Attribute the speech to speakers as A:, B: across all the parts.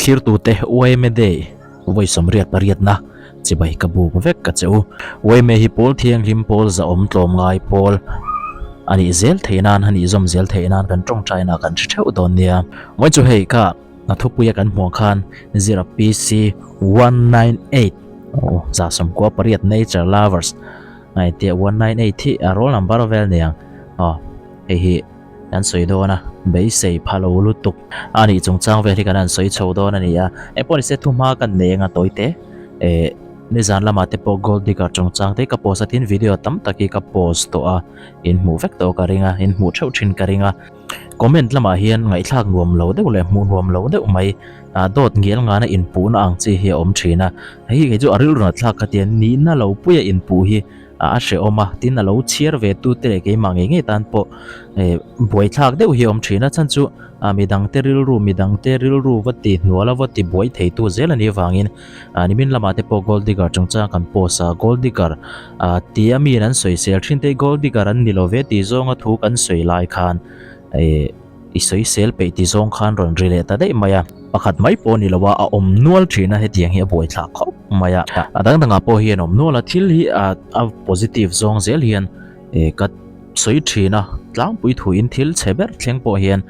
A: Thlirtute yma Day vawi 88na chibai ka buk vek a che u. Yma hi pawl thianghlim pawl zahawm tlawmngai pawl a nih zel theih nan a nih zawm zel theih nan kan tawngtaina kan hre theuh dawn nia. Vawi chu hei kha a thupuia kan hmuh khan zira PC 198 aw 98 Nature Lovers ngaihtuah 198 hi a roll number vel niang aw hei hi Kan sawi dawn a, beisei pha lo lutuk a nih chungchang vel hi kan han sawi chho dawn a ni a. Engpawh nise thuhma kan nei anga tawi te, eh nizan lamah te pawh gold digger chungchang te ka post a tin video tam tak hi ka post tawh a, in hmuh vek tawh ka ring a, in hmuh theuh thin ka ring a. Comment lamah hian ngaihthlak nuam lo deuh leh hmuh nuam lo deuh mai ah dawt ngial ngana inpuhna ang chi hi a awm thin a, hei hi kei chu a rilru nat thlak kha tia nihna lo puia inpuh hi a hrehawm a, tin a lo chhiar ve tu te leh keimah ngei ngei tan pawh eh buaithlak deuh hi a awm thin a, chhan chu ah midangte rilru midangte rilru va ti hnual a va ti buai thei tu zel a nih avangin ah nimin lamah te pawh gold digger chungchang kan post a, gold digger ah tia miin an sawisel thin te hi gold digger an ni lo ve tih zawnga thu kan sawi lai khan eh. I sawisel peih ti zawng khan rawn ri leh ta daih mai a. Pakhat mai pawh ni lo a, a awm nual thin a, hetiang hi a buaithlak khawp mai a. A dang dangah pawh hian awm nual a, thil hi a positive zawng zel hian ka sawi thin a, tlangpui thuin thil chhe ber thleng pawh hian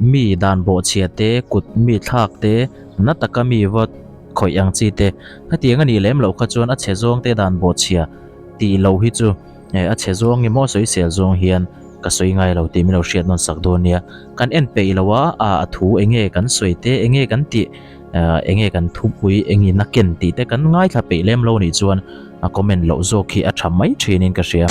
A: mi dan bawhchhia te, kut mi thlak te, na taka mi va khawih ang chi te, hetiang a nih lem loh kha chuan a chhe zawng te dan bawhchhia tih loh hi chu a chhe zawng emaw sawisel zawng hian ka sawi ngai lo tih min lo hriat nawn sak dawn nia. Kan en peih lo a, a thu eng nge kan sawi te, eng nge kan tih, eng nge kan thupui engin a ken tih te kan ngaithla peih lem lo nih chuan a comment loh zawk hi a tha mai thinin ka hria.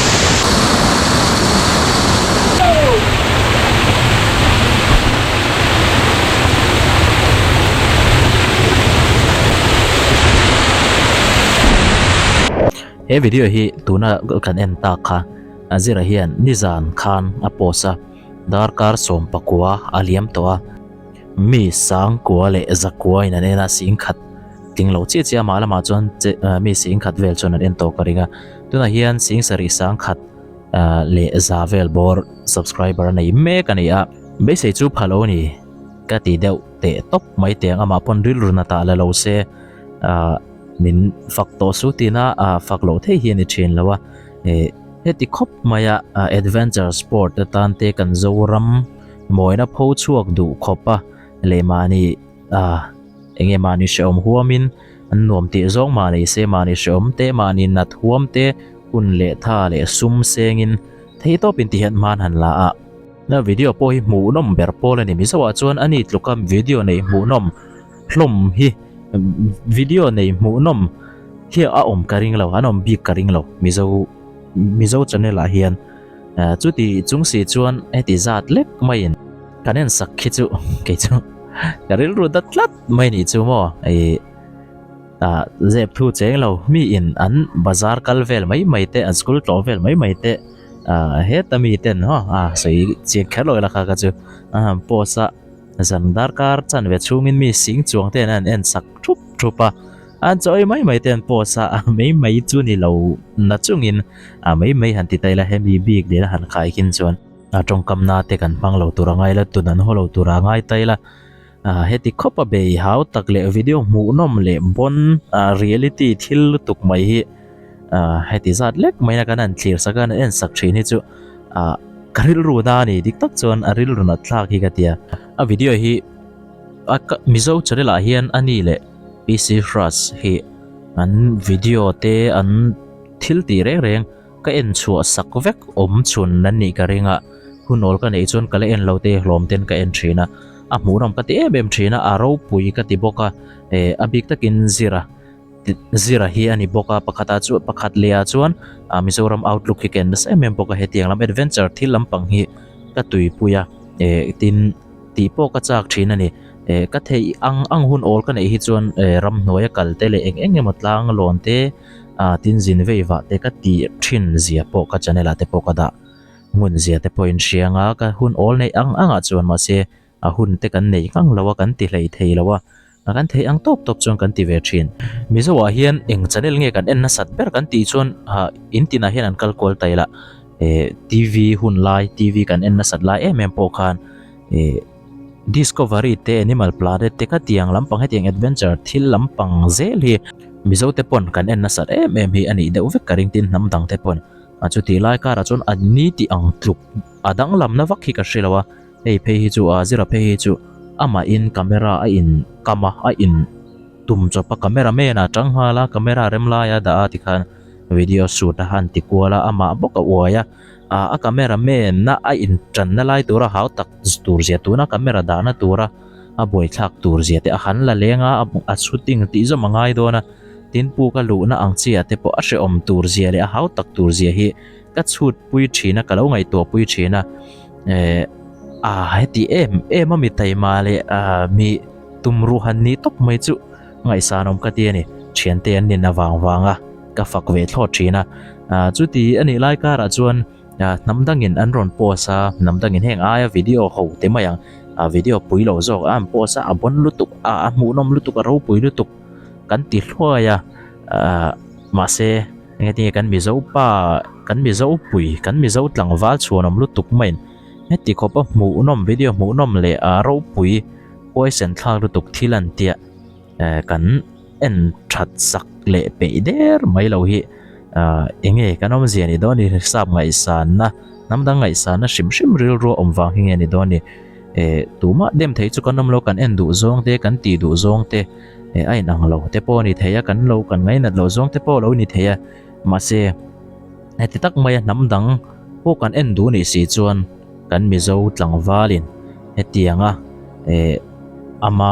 A: He video hi tuna kan en tak kha Zira hian nizan khan a post a, darkar 19 a liam tawh a, mi sangkua leh zakua in an en a, singkhat tling lo chiah chiah amah lamah chuan mi singkhat vel chuan an en tawh ka ring a, tunah hian sing sarih sangkhat leh za vel bawr subscriber a nei mek a ni a, beisei chu pha lo a ni ka ti deuh teh tawp mai teh ang amah pawn rilru na tah la lo se ah min fak tawh su tina ah fak loh theih hi a ni thin lo a. Eh heti khawp maia adventure sport atan te kan Zoram mawina pho chhuak duh khawp a leh mahni ah enge mahni hrehawm huamin an nuam tih zawng mahni se mahni hrehawm te mahni nat huam te hun leh tha leh sum sengin thei tawpin ti hian hman han la a. Na video pawh hi hmuhnawm ber pawl a ni Mizo ah chuan ani tluka video nei hmuhnawm hlawm hi video nei hmuhnawm hi a awm ka ring lo an awm bik ka ring lo mizo mizo channel ah hian eh chuti chung si chuan heti zat lek maiin kan en sak khi chu kei chu ka rilru dat tlat mai nih chu maw ih ah zep thu cheng lo mi in an bazar kal vel mai mai te an school tlawh vel mai mai te ah heta mi ten haw ah sawi chiang kher lo ila kha kha chu a han post a. Zan darkar chanve chhungin mi sing chuang te an en sak thup thup a, an chaw ei mai mai te an post a, a mai mai chu ni lo na chungin a mai mai han ti ta ila hemi bik nena han khai khin chuan a tawngkamna te kan hmang lo tur a ngai la tun an haw lo tur a ngai ta ila ah heti khawp a bei hau tak leh video hmuhnawm leh bawn ah reality thil lutuk mai hi ah heti zat lek mai na kan han thlir sak a an en sak thin hi chu ah ka rilru na a ni dik tak chuan a rilru nat thlak hi ka tia a video hi a ka mizo channel ah hian a ni leh PC Hras hi an video te an thil tih reng reng ka en chhuah sak vek awm chhun an nih ka ring a hun awl ka neih chuan ka la en lo te hlawm ten ka en thin a a hmuhnawm ka ti em em thin a a ropui ka ti bawk a eh a bik takin zira. Zira hi a ni bawk a, pakhatah chuan pakhat leh ah chuan ah Mizoram outlook hi ka en nasa em em bawk a, hetiang lam adventure thil lampang hi ka tuipui a, eh tin tih pawh ka chak thin a ni, eh ka theih ang ang hun awl ka neih hi chuan eh ramhnuai a kal te leh eng eng emaw tlang lawn te ah tin zin vei vah te ka tih thin zia pawh ka channel ah te pawh ka dah ngun zia te pawh in hria ang a, ka hun awl neih ang ang ah chuan mahse a hun te kan nei ngang lo a kan ti hlei thei lo a. A kan theih ang tawp tawp chuan kan ti ve thin. Mizo ah hian eng channel nge kan en nasat ber kan tih chuan ah in tinah hian an kal kual ta ila eh TV hun lai TV kan en nasat lai em em pawh khan eh Discovery te Animal Planet te khatiang lampang hetiang adventure thil lampang zel hi Mizo te pawn kan en nasat em em hi a nih deuh vek ka ring tin hnam dang te pawn a chutih lai karah chuan an ni tih ang tluk a danglamna vak hi ka hre lo a hei phei hi chu a zira phei hi chu amahin camera a in kam a a in tum chawp a camera man a tang nghal a camera rem laia dah a tikhan video shoot a han ti kual a amah bawk a uai a ah a camera man a a in tanna lai tura hau tak tur zia tuna camera dahna tura a buaithlak tur zia te a han la leng a a shooting tih zawm a ngai dawn a tin puk a luhna ang chi ah te pawh a hrehawm tur zia leh a hau tak tur zia hi ka chhut pui thin a ka lo ngaihtuah pui thin a eh a heti em em a mi taima leh ah mi tumruh han nih tawp mai chu ngaihsan awm ka ti a ni thiante an nin avang vang a ka fak ve thlawt thin a ah chuti a nih lai karah chuan ah hnam dangin an rawn post a hnam dangin heng aia video ho te mai ang ah video pui lo zawk a an post a a bawn lutuk a a hmuhnawm lutuk a ropui lutuk kan ti hluai a ah mahse engati nge kan mizo pa kan mizo pui kan mizo tlangval chhuanawm lutuk maiin heti khawpa hmuhnawm video hmuhnawm leh ah ropui huaisen thlak lutuk thil an tia eh kan en that sak leh peih der mai lo hi ah eng nge kan awmzia ni dawn ni sap ngaihsanna hnam dang ngaihsanna hrim hrim rilru a awm vang hi nge ni dawn ni eh tumah dem thei chu kan awm lo kan en duh zawng te kan tih duh zawng te eh a inang lo te pawh a ni thei a kan lo kan ngainat loh zawng te pawh a lo ni thei a mahse heti tak maia hnam dang pawh kan en duh nih si chuan kan Mizo tlangvalin hetianga eh ama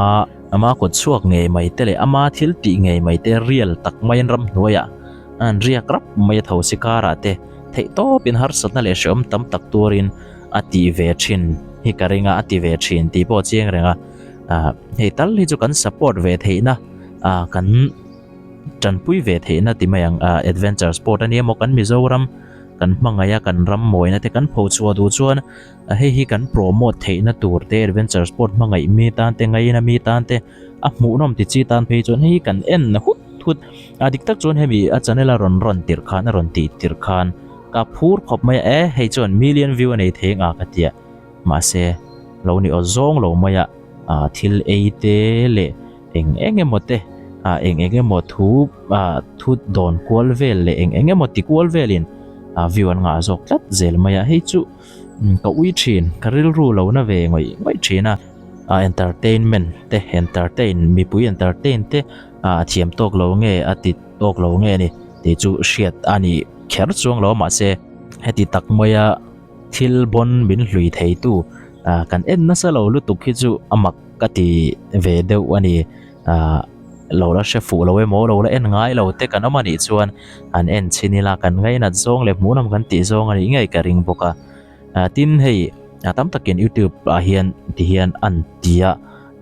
A: ama kawt chhuak ngei mai te leh ama thil tih ngei mai te real tak maiin ramhnuaiah an riak rap mai a tho si karah te theih tawpin harsatna leh hrehawm tam tak tuarin a tih ve thin hi ka ring a a ti ve thin tih pawh a chiang reng a ah hei tal hi chu kan support ve theihna ah kan tanpui ve theihna ti mai ang ah adventure sport a nia maw kan Mizoram kan hmangaih a kan ram mawina te kan pho chhuah duh chuan hei hi kan promote theihna tur te adventure sport hmangaih mi tan te ngaina mi tan te a hmuhnawm ti chi tan phei chuan hei hi kan en hut hut a dik tak chuan hemi a channel a rawn rawn tirh khan a rawn tih tirh khan ka phur khawp mai a e hei chuan million view a nei thei ang a ka tia. Mahse, lo ni aw zawng lo mai a, ah thil ei te leh eng eng emaw te, ah eng eng emaw thu ah thu dawn kual vel leh eng eng emaw ti kual velin ah view an ngah zawk tlat zel mai a, hei chu ka ui thin, ka rilru lo na ve ngawih ngawih thin a. Ah entertainment te, entertain mipui entertain te ah a thiam tawk lo nge a ti tawk lo nge ni tih chu hriat a ni kher chuang lo a mahse heti tak maia. Thil bawn min hlui theitu ah kan en nasa lo lutuk hi chu a mak ka ti ve deuh a ni. Ah lo la hre fuh lo emaw lo la en ngai lo te kan awm a nih chuan an en chhin ila kan ngainat zawng leh hmuhnawm kan tih zawng a nih ngei ka ring bawk a. Ah tin hei a tam takin youtube ah hian ti hian an ti a.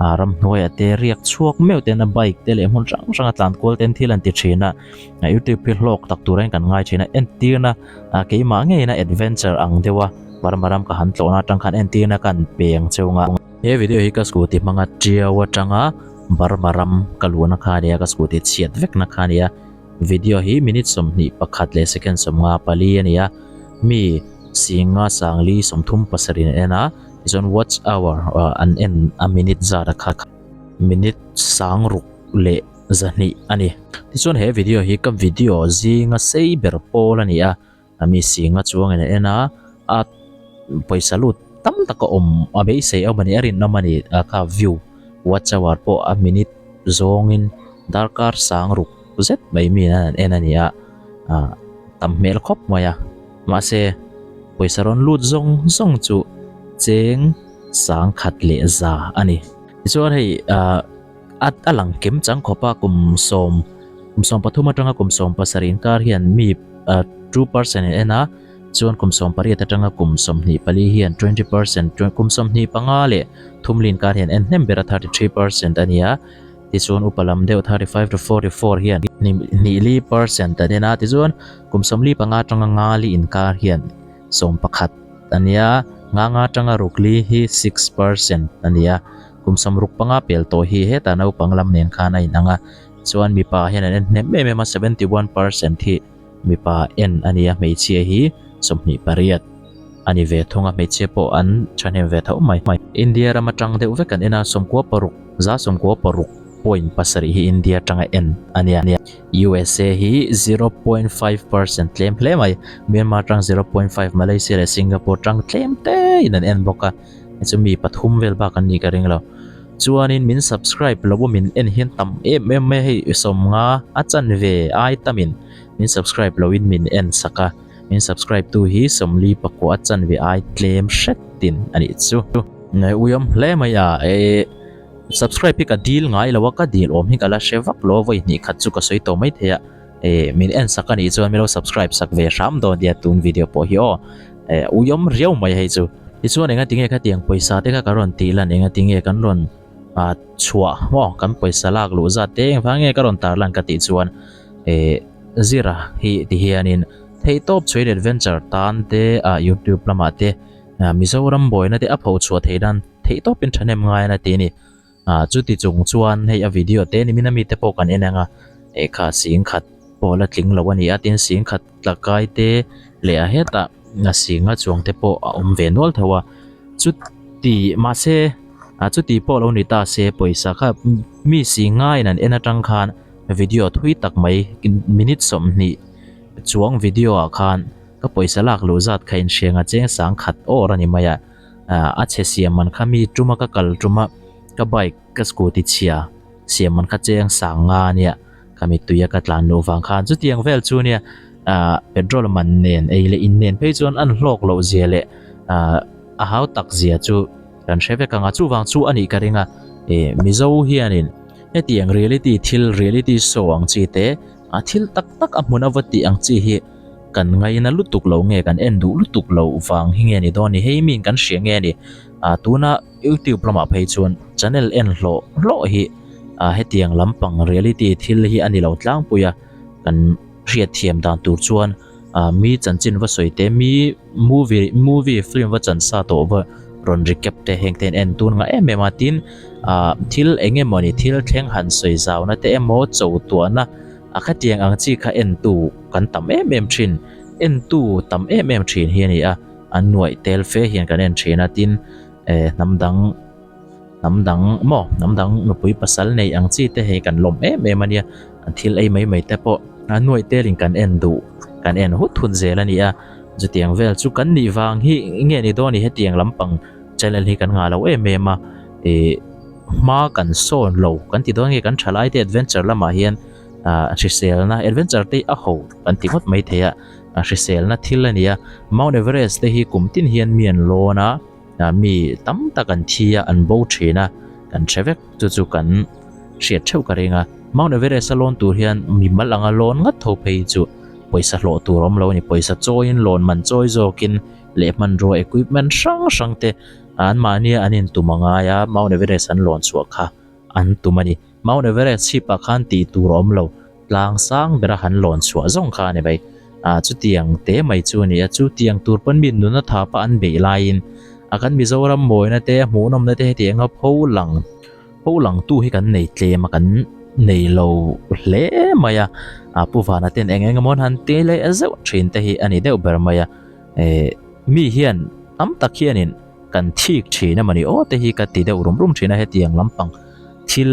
A: Ah ramhnuaiah te riak chhuak meuh ten a bike te leh hmun hrang hrang a tlan kual ten thil an ti thin a ah youtube hi hlawk tak tur hian kan ngai thin a entirna ah keimah ngeiin a adventure ang deuh a Burma ram ka han tlawhna atang khan entirna ka han pe ang cheu nga he video hi ka scooty hmanga tiau atanga Burma ram ka luhna kha a nia ka scooty chhiat vekna kha a nia video hi minute 21 leh second 54 a ni a mi singa sangli 37 in a en a. Tichuan watch hour an en a minute zat a kha minute sang ruk leh zahnih a ni. Tichuan he video hi ka video zinga sei ber pawl a ni a, a mi singa chuangin a en a, a pawisa lut tam tak a awm a beisei awm a ni a rinawm a ni a kha view watch hour pawh a minute zawngin darkar sang ruk zet mai mi an en a ni a, ah tam hmel khawp mai a. Mahse, pawisa rawn lut zawng zawng chu cheng sang khat leh za a ni. Tichuan hei ah a a lang kem chang khawp a kum sawm kum sawm pathum atanga kum sawm pasarih inkar hian mi ah two percent in en a, chuan kum sawm pariat atanga kum 24 hian 20 percent kum 25 leh thum li inkar hian en hnem ber a 33% a ni a. Tichuan upa lam deuh 35 to 44 hian hnih li percent an en a, tichuan kum 45 atanga nga li inkar hian 11 a nia, nga nga atanga ruk li hi 6% a ni a, kum 65 pel tawh hi hetah naupang lam nen khan a inang a, chuan mipa hian an en hnem em em a 71% hi mipa en a ni a, hmeichhia hi 28. a ni ve thung a, hmeichhia pawh an thahnem ve tho mai. India ram atang deuh vek an en a, 96, 96 point pasarih hi India atanga en a nia. USA hi 0.5% tlem hle mai, Myanmar atang 0.5, Malaysia leh Singapore atang tlem te in an en bawk a, hei chu mi pathum vel bak an nih ka ring lo. Chuanin min subscribe lo a min en hian tam em em mai a, hei 50 a chanve ai tamin min subscribe loin min en sak a. Min subscribe tu hi 49 a chanve ai tlem hretin a nih chu. Ngai uiawm hle mai a, e subscribe hi ka dil ngai lo a, ka dil awm hi ka la hre vak lo a, vawi hnih khat chu ka sawi tawh mai thei a, e min en sak a nih chuan min lo subscribe sak ve hram dawn nia tun video pawh hi aw, e uiawm riau mai hei chu. Tichuan engatinge khatiang pawisa te kha ka rawn tih lan engatinge kan rawn ah chhuah maw kan pawisa lak luh zat te engvang nge ka rawn tar lan ka tih chuan e Zira hi ti hianin theihtawp chhuain adventure tan te ah youtube lamah te ah Mizoram buaina te a pho chhuah theih nan theihtawpin thahnem ngai a ti a ni. Ah chuti chung chuan hei a video te ni min a mite pawh kan en ang a lehkha sing khat pawh la tling lo a ni a tin sing khat tla kai te leh a hetah a singa chuang te pawh a awm ve nual tho a chuti mahse ah chuti pawh lo ni ta se pawisa kha mi sing ngaiin an en atang khan Video thui tak mai minute 20 chuang video ah khan ka pawisa lak luh zat kha inhriang a cheng sang khat awr a ni mai a, a chhe siam man kha mi tuma ka kal tuma ka bike ka scooty chhia siam man kha cheng sang nga ania ka mittui a ka tlan luh vang khan chutiang vel chu nia petrol man nen ei leh in nen phei chuan an hlawk loh zia leh a hau tak zia chu kan hre vek ang a chuvang chu a nih ka ring a e Mizo hianin Hetiang reality thil, reality show ang chi te, a thil tak tak a hmun a va tih ang chi hi kan ngaina lutuk lo nge, kan en duh lutuk lo vang hi nge ni dawn ni, hei miin kan hria nge ni. Ah tuna YouTube lamah phei chuan channel en hlawh hlawh hi ah hetiang lampang reality thil hi a ni lo tlangpui a, kan hriatthiam dan tur chuan ah mi chanchin va sawi te, mi movie movie film va chan sa tawh va rawn recap te heng te an en tun ngah em em a tin ah thil eng emawni thil thleng han sawi zauna te emaw cho tuahna a khatiang ang chi kha en tu kan tam em em thin en tu tam em em thin hi a ni a an nuaih tel fe hian kan en thin a tin eh hnam dang. Hnam dang maw hnam dang nupui pasal nei ang chi te hei kan lawm em em a nia an thil ei mai mai te pawh a nuaih telin kan en duh kan en hut hut zel a ni a chutiang vel chu kan nih vang hi nge ni dawn ni hetiang lampang channel hi kan ngah lo em em a ih hma kan sawn lo kan ti dawn nge kan thalai te adventure lamah hian ah hriselna adventure te a ho kan ti ngawt mai thei a hriselna thil a ni a Mount Everest te hi kum tin hian mi an lawn a. Mi tam tak an thi a, an bo thin a, kan hre vek. Chu chu kan hriat theuh ka ring a. Mount Everest a lawn tur hian mi mal anga lawn ngat tho phei chu pawisa hlawh tur a awm lo a ni. Pawisa chawiin lawn man chawi zawkin leh hmanrua equipment hrang hrang te anmahnia an intum a ngai a, Mount Everest an lawn chhuah kha an tum a ni. Mount Everest chhipah khan tih tur a awm lo, tlang sang bera han lawn chhuah zawng kha a ni mai. Ah, chutiang te mai chu a ni a, chutiang tur pawn mi nuna thapa an beih laiin a kan Mizoram mawina te, hmuhnawmna te hetianga pho lang, pho langtu hi kan nei tlem a, kan nei lo hle mai a. Ah, Pu Vana ten eng eng emaw an han ti leh zeuh thin te hi a ni deuh ber mai a. Eh, mi hian tam tak hianin kan thik thin a mawni aw te hi ka ti deuh rum rum thin a hetiang lampang thil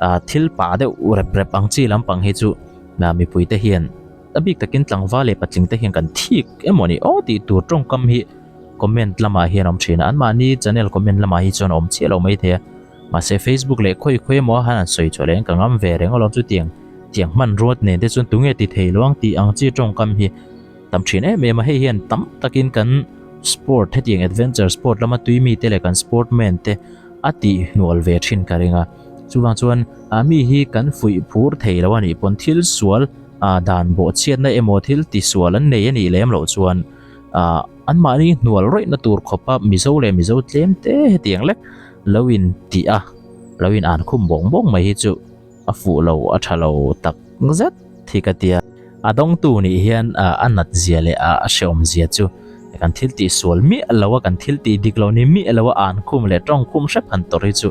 A: ah thil pah deuh rep rep ang chi lampang hi chu ah mipui te hian a bik takin tlangval leh patling te hian kan thik emawni aw tih tur tawngkam hi comment lamah hian a awm thin a anmahni channel comment lamah hi chuan a awm chiah lo maithei a mahse facebook leh khawi khawi emaw han an sawi chhuah leh ka ngam ve reng alawm chutiang tiang hmanrua nen te chuan tunge ti thei lo ang tih ang chi tawngkam hi. Tam thin em em a, hei hian tam takin kan sport hetiang adventure sport lama tui mite leh kan sportman te a tih hnual ve thin ka ring a. Chuvang chuan ah mi hi kan fuih phur thei lo a nih pawn thil sual ah dan bawhchhiatna emaw thil tisual an nei a nih lem loh chuan ah anmahni hnual rawihna tur khawpa Mizo leh Mizo tlem te hetiang lek lo in tih a lo in an khum bawng bawng mai hi chu A fuh lo, a tha lo tak zet hi ka tia. A dawngtu nih hian a nat zia leh a hrehawm zia chu kan thil tih sual miah lo a, kan thil tih dik lo ni miah lo a an khum leh tawng khum hrep han tawrh hi chu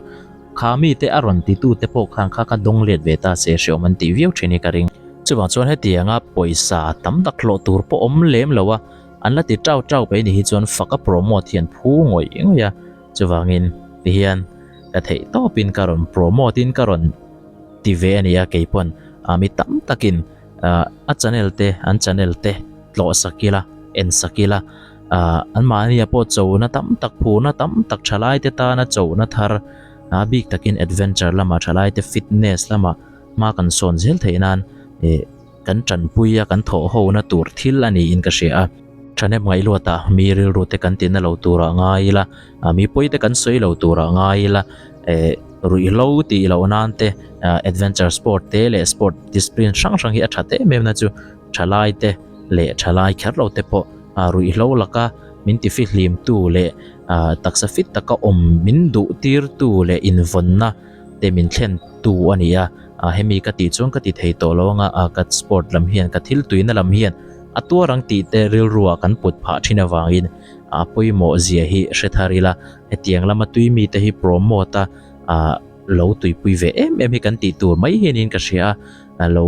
A: kha mite a rawn titu te pawh khan kha kha dawng let ve ta se hrehawm an tih viau thin hi ka ring. Chuvang chuan hetianga pawisa tam tak hlawh tur pawh awm lem lo a. An la ti tau tau peih ni hi chuan fak a promote hi an phu ngawih ngawih a, chuvangin tihian ka theih tawpin ka rawn promote in ka rawn ti ve a ni a keipawn ah mi tam takin ah a channel te an channel te tlawh sak ila en sak ila ah anmahnia pawh chona tam tak phurna tam tak thalai te tana chona thar a bik takin adventure lamah thalai te fitness lamah hma kan sawn zel theih nan eh. Kan tanpui a kan thawh ho na tur thil a niin ka hria a. Thahnem ngaihluat ah mi rilru te kan tihna lo tur ah ngai ila, mi pawi te kan sawi lo tur ah ngai ila, eh ruihhlo tih loh nan te adventure sport te leh sport discipline hrang hrang hi a that em em na chu thalai te leh thalai kher lo te pawh ruihhlo laka min ti fihlim tu leh taksa fit taka awm min duh tir tu leh invawnna te min thlen tu a ni a, ah hemi ka tih chuan ka ti thei tawh lo anga ah ka sport lam hian ka thil tuina lam hian a tuar ang tih te rilru ah kan put phah thin avangin a pawimawh zia hi hre thar ila hetiang lama tui mi te hi promote a ah lo tuipui ve em em hi kan tih tur mai hianin ka hria a lo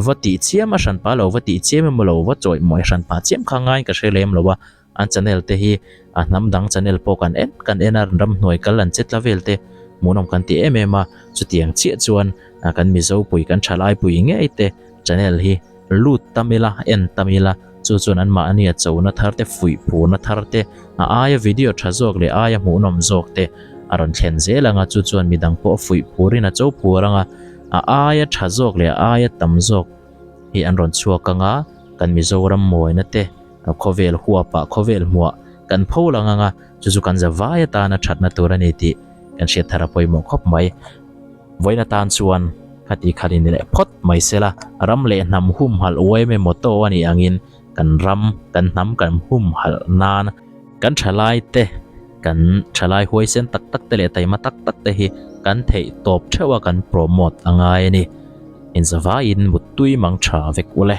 A: va tih chiam a hranpa lo va tih chiam emaw lo va chawihmawih hranpa chiam kha ngaiin ka hre lem lo a. An channel te hi a hnam dang channel pawh kan en kan en a, ramhnuai kal an che tla vel te hmuhnawm kan ti em em a, chutiang chiah chuan kan Mizo pui kan thalai pui ngei te channel hi lut tam ila en tam ila chu chuan an mahni a chona thar te fuih phurna thar te a aia video tha zawk leh aia hmuhnawm zawk te a rawn thlen zel ang a, chu chuan midang pawh a fuih phurin a cho phur ang a, a aia tha zawk leh a aia tam zawk hi an rawn chhuak ang a, kan Mizoram mawina te. Khawvel huapah khawvel hmuah kan pho lang ang a, chu chu kan zavai atana thatna tur a ni tih kan hriat thar a pawimawh khawp mai. Vawiin atan chuan khati khat in leh phawt mai sela, ram leh hnam humhalh uaim emaw to a nih angin kan ram, kan hnam kan humhalh nan kan thalai te, kan thalai huaisen tak tak te leh taima tak tak te hi kan theih tawp theuh a kan promote a ngai a ni. Inzavaiin muttui mang tha vek ule.